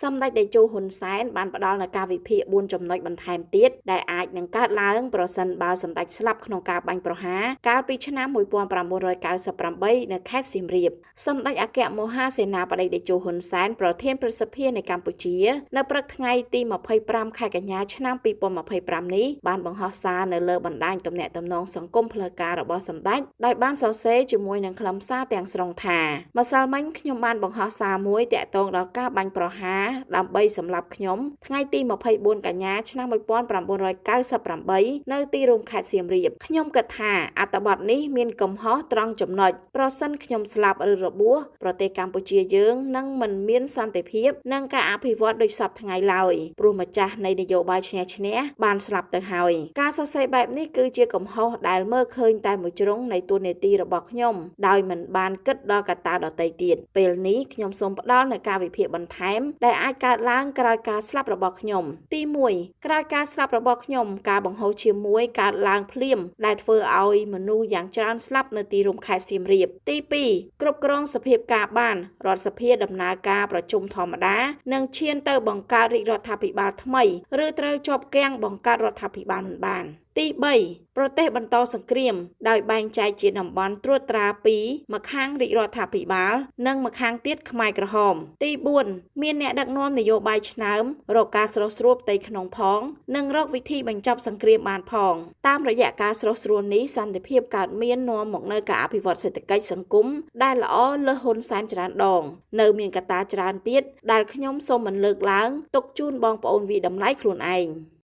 សម្ដេចតេជោហ៊ុនសែនបានផ្ដល់នូវការវិភាគ4ចំណុចបន្ថែមទៀតដែលអាចនឹងកើតឡើងប្រសិនបើសម្ដេចស្លាប់ក្នុងការបាញ់ប្រហារកាលពីឆ្នាំ1998នៅខេត្តសៀមរាបសម្ដេចអគ្គមហាសេនាបតីតេជោហ៊ុនសែនប្រធានព្រឹទ្ធសភានៃកម្ពុជានៅព្រឹកថ្ងៃទី25ខែកញ្ញាឆ្នាំ2025នេះបានបង្ហោះសារនៅលើបណ្ដាញទំនាក់ទំនងសង្គមផ្លូវការរបស់សម្ដេចដោយបានសរសេរជាមួយនឹងខ្លឹមសារទាំងស្រុងថាម្សិលមិញខ្ញុំបានបង្ហោះសារមួយតាក់ទងដល់ការបាញ់ប្រហារដើម្បីសម្លាប់ខ្ញុំថ្ងៃទី24កញ្ញាឆ្នាំ1998នៅទីរួមខេត្តសៀមរាបខ្ញុំគិតថាអត្ថបទនេះមានកំហុសត្រង់ចំណុចប្រសិនខ្ញុំស្លាប់ឬរបួសប្រទេសកម្ពុជាយើងនឹងមិនមានសន្តិភាពនិងការអភិវឌ្ឍដូចសព្វថ្ងៃឡើយព្រោះម្ចាស់នៃនយោបាយឈ្នះឈ្នះបានស្លាប់ទៅហើយការសរសេរបែបនេះគឺជាកំហុសដែលមើលឃើញតែមួយជ្រុងនៃតួនាទីរបស់ខ្ញុំដោយមិនបានគិតដល់កត្តាដទៃទៀតពេលនេះខ្ញុំសូមផ្ដល់នូវការវិភាគបន្ថែមដែលអាចកើតឡើងក្រោយការស្លាប់របស់ខ្ញុំទី1ក្រោយការស្លាប់របស់ខ្ញុំការបង្ហូរឈាមមួយកើតឡើងភ្លាមដែលធ្វើឲ្យមនុស្សយ៉ាងច្រើនស្លាប់នៅទីរួមខេត្តសៀមរាបទី2គ្រប់គ្រងសភាពការបានរដ្ឋសភាដំណើរការប្រជុំធម្មតានិងឈានទៅបង្កើតរាជរដ្ឋាភិបាលថ្មីឬត្រូវជាប់គាំងបង្កើតរដ្ឋាភិបាលមិនបានទី3ប្រទេសបន្តសង្គ្រាមដោយបែងចែកជាតំបន់ត្រួតត្រាពីរម្ខាងរាជរដ្ឋាភិបាលនិងម្ខាងទៀតខ្មែរក្រហមទី4មានអ្នកដឹកនាំនយោបាយឆ្នើមរកការស្រុះស្រួលផ្ទៃក្នុងផងនិងរកវិធីបញ្ចប់សង្គ្រាមបានផងតាមរយៈការស្រុះស្រួលនេះសន្តិភាពកើតមាននាំមកនូវការអភិវឌ្ឍសេដ្ឋកិច្ចសង្គមដែលល្អលើសហ៊ុនសែនច្រើនដងនៅមានកត្តាច្រើនទៀតដែលខ្ញុំសូមមិនលើកឡើងទុកជូនបងប្អូនវិតម្លៃខ្លួនឯង។